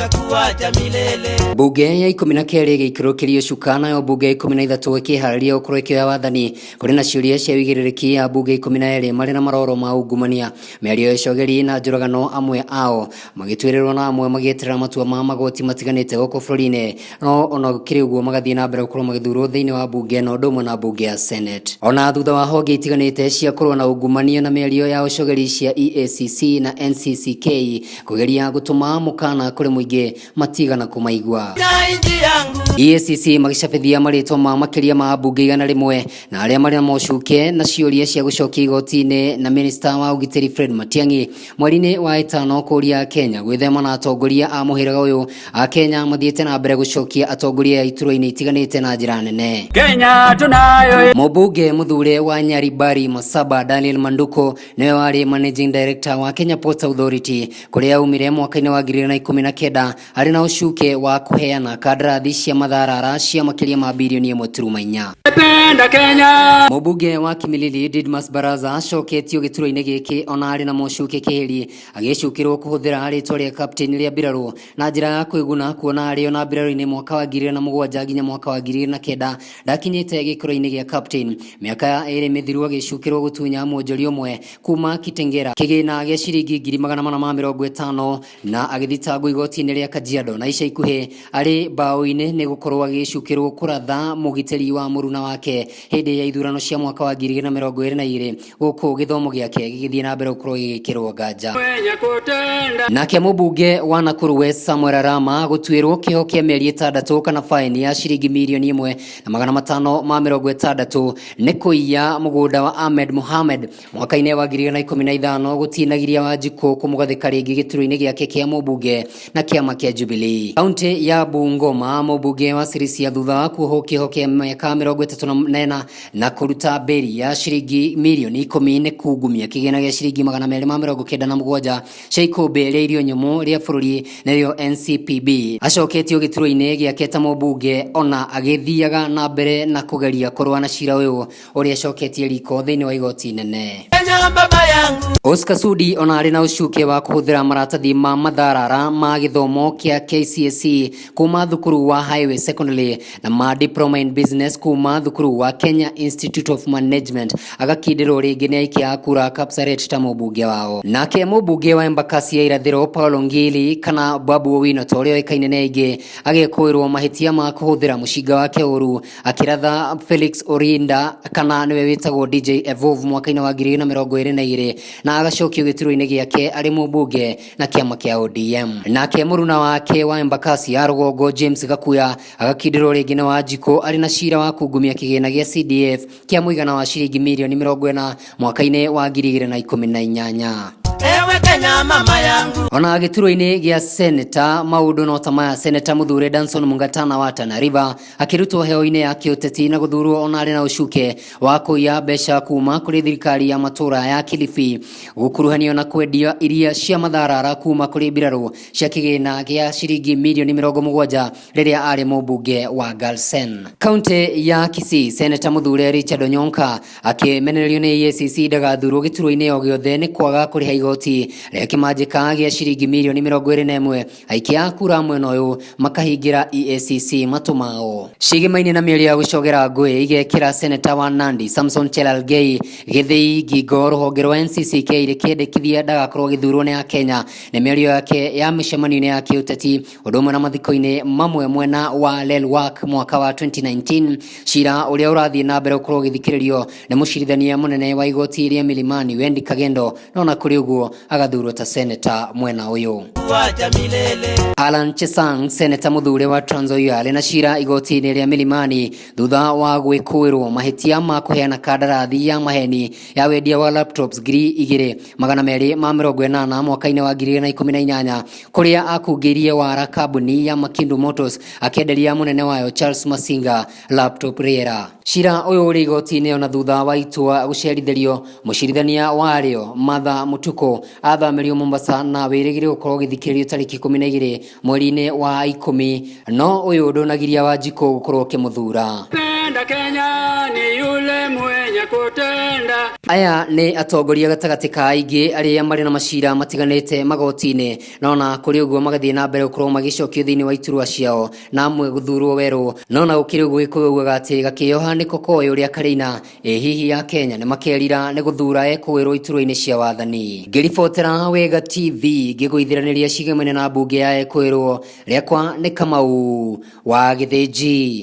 Sitakuacha milele. Mbunge ya 12 ĩgĩikũrũkĩrio cuka, nayo mbunge ya 13 ĩkĩharĩria gũkorwo ĩkĩoya wathani. Kũrĩ na ciũria cia wĩigĩrĩrĩki ya mbunge 12 marĩ na maroro ma ungumania, mĩario ya icogeri na njũragano, amwe ao magĩtuĩrĩrwo na amwe magĩeterera matua ma magoti matiganĩte gũkũ bũrũri-inĩ. No ona gũkĩrĩ ũguo, magathiĩ na mbere gũkorwo magĩthurwo thĩinĩ wa mbunge na ũndũ ũmwe na mbunge ya Senate. Ona thutha wa honge itiganĩte cia kũrũa na ungumania na mĩario ya ũcogeri cia EACC na NCCK kũgeria gũtũma mũkana kũrĩ mũingĩ, matigana kũmaigua. Na nchi yangu. EACC magĩcabithia marĩtwa ma makĩria ma ambunge 100 na arĩa marĩ na mocuke na ciũria cia gũcokia igoti-inĩ, na minista wa ũgitĩri Fred Matiang'i mweri-inĩ wa ĩtano kũria Kenya gwĩthema na atongoria a mũhĩrĩga ũyũ. A Kenya mathiĩte na mbere gũcokia atongoria a iturwa-inĩ itiganĩte na njĩra nene. Kenya tunayo. Mũmbunge mũthure wa Nyaribari Masaba Daniel Manduko nĩwe warĩ managing director wa Kenya Ports Authority, kũrĩa aumire mwaka-inĩ wa 2019 arĩ na ũcuke wa kũheana kandarathi cia matharara cia makĩria ma birioni 1.4. Penda Kenya. Mũmbunge wa Kimilili Didmas Baraza acoketio gĩturwa-inĩ gĩkĩ ona arĩ na mocuke kĩhĩri, agĩcukĩrwo kũhũthĩra rĩtwa rĩa captain rĩa mbirarũ na njĩra ya kwĩguna, kuona arĩ ona mbirarũ-inĩ mwaka wa 2007 nginya mwaka wa 2009 ndakinyĩte gĩkĩro-inĩ gĩa captain. Mĩaka 2 mĩthiru agĩcukĩrwo gũtunya mwonjoria ũmwe kuma Kitengera kĩgĩna gĩa ciringi 450,000 na agĩthitangwo igoti-inĩ rĩa Kajiado, na ica ikuhĩ arĩ mbaũ-inĩ nĩ gũkorwo agĩcukĩrwo kũratha mũgitĩri wa mũruna wake hĩndĩ ya ithurano cia mwaka wa 2022, gũkũ gĩthomo gĩake gĩgĩthiĩ na mbere gũkorwo gĩgĩkĩrwo nganja. Mwenye kutenda. Nake mũmbunge wa Nakuru West Samuel Arama gũtuĩrwo kĩoho kĩa mĩeri 6 kana faini ya ciringi mirioni 1,560 nĩ kũiya mũgũnda wa Ahmed Mohamed mwaka-inĩ wa 2015, gũtinagiria Wanjikũ kũmũgathĩka rĩngĩ gĩturwa-inĩ gĩake kĩa mũmbunge na kĩama kĩa Jubilee. Kaunti ya Bungoma, mũmbunge wa Sirisia thutha wa kuohwo kĩoho kĩa mĩaka 34 na kũruta mbĩri ya ciringi mirioni 10 nĩ kungumia kĩgĩna gĩa ciringi 297 cia ikũmbĩ rĩa irio nyũmũ rĩa bũrũri, nĩrĩo NCPB, acoketio gĩturwa-inĩ gĩake ta mũmbunge ona agĩthiaga na mbere na kũgeria kũrũa na cira ũyũ ũrĩa acoketie riko thĩinĩ wa igoti nene. Kenya baba yangu. Oscar Sudi ona arĩ na ũcuke wa kũhũthĩra maratathi ma matharara ma gĩthomo kĩa KCSE kuma thukuru wa Highway Secondary na ma Diploma in Business kuma thukuru wa Kenya Institute of Management, agakindĩrwo rĩngĩ nĩ aikia a kura Kapsaret ta mũmbunge wao. Nake mũmbunge wa Embakasi ya Irathĩro Paulo Ngili kana Babu Owino ta ũrĩa oĩkaine nĩ aingĩ agekũĩrwo mahĩtia ma kũhũthĩra mũcinga wake ũru akĩratha Felix Orinda kana nĩwe wĩtagwo DJ Evolve mwaka-inĩ wa 2022, na agacokio gĩturwa-inĩ gĩake arĩ mũmbunge na kĩama kĩa ODM. Nake mũruna wake wa Embakasi ya rũgongo James Gakuya agakindĩrwo rĩngĩ nĩ Wanjikũ arĩ na cira wa kungumia kĩgĩna gĩa CDF kĩa mũigana wa ciringi mirioni 40 mwaka-inĩ wa 2018. Ewe Kenya mama yangu. Ona gĩturwa-inĩ gĩa seneta maũndũ no ta maya. Seneta mũthure Danson Mungatana wa Tana River akĩrutwo heo-inĩ ya kĩũteti na gũthurwo ona arĩ na ũcuke wa kũiya mbeca kuma kũrĩ thirikari ya matũra ya Kilifi, gũkuruhanio na kwendia iria cia matharara kuma kũrĩ mbirarũ cia kĩgĩna gĩa ciringi mirioni 70 rĩrĩa arĩ mũmbunge wa Garsen. Kaunti ya Kisii, seneta mũthure Richard Onyonka akĩmenererio nĩ EACC ndagathurwo gĩturwa-inĩ o gĩothe nĩ kwaga kũrĩha igoti rĩa kĩmanjĩka gĩa ciringi mirioni 21. Aikia a kura mwena ũyũ makahingĩra EACC matũ mao. Cigĩmaine na mĩario ya gũcogera ngũĩ igekĩra seneta wa Nandi Samson Cherargei gĩthĩi ngingo, rũhonge rwa NCCK rĩkĩendekithia ndagakorwo agĩthurwo nĩ Akenya nĩ mĩario yake ya mĩcemanio-inĩ ya kĩũteti, ũndũ ũmwe na mathiko-inĩ mamwe mwena wa Lelwak mwaka wa 2019. Cira ũrĩa ũrathiĩ na mbere gũkorwo ũgĩthikĩrĩrio nĩ mũcirithania mũnene wa igoti rĩa Milimani Wendy Kagendo, no na kũrĩ ũguo agathurwo ta seneta mwena ũyũ. Wacha milele. Alan Chesang, seneta mũthure wa Trans Nzoia, arĩ na cira igoti-inĩ rĩa Milimani thutha wa gwĩkũĩrwo mahĩtia ma kũheana kandarathi ya maheni ya wendia wa laptops 2,280 mwaka-inĩ wa 2018, kũrĩa akungĩirie wara kambuni ya Makindu Motors akĩenderia mũnene wayo Charles Masinga laptop rĩera. Cira ũyũ ũrĩ igoti-inĩ ona thutha wa itua gũcerithĩrio mũcirithania warĩo Martha Mutuku athamĩrio Mombasa, na wĩrĩgĩrĩirwo gũkorwo ũgĩthikĩrĩrio tarĩki 12 mweri-inĩ wa 10, no ũyũ ndũnagiria Wanjikũ gũkorwo ũkĩmũthura. Penda Anayependa Kenya ni yule mwenye kutenda. Aya nĩ atongoria gatagatĩ ka aingĩ arĩa marĩ na macira matiganĩte magoti-inĩ, no na kũrĩ ũguo magathiĩ na mbere gũkorwo magĩcokio thĩinĩ wa iturwa ciao na amwe gũthurwo werũ. No na gũkĩrĩ ũguo Gĩkũyũ augaga atĩ gakĩoha nĩko koĩ ũrĩa karĩina. Ĩ hihi ya Kenya nĩ makerira nĩ gũthura ekũĩrwo iturwa-inĩ cia wathani. Ngĩribotera Wega TV ngĩgũithiranĩria cigemene na mbunge ya ekũĩrwo, rĩakwa nĩ Kamau wa Gĩthĩnji.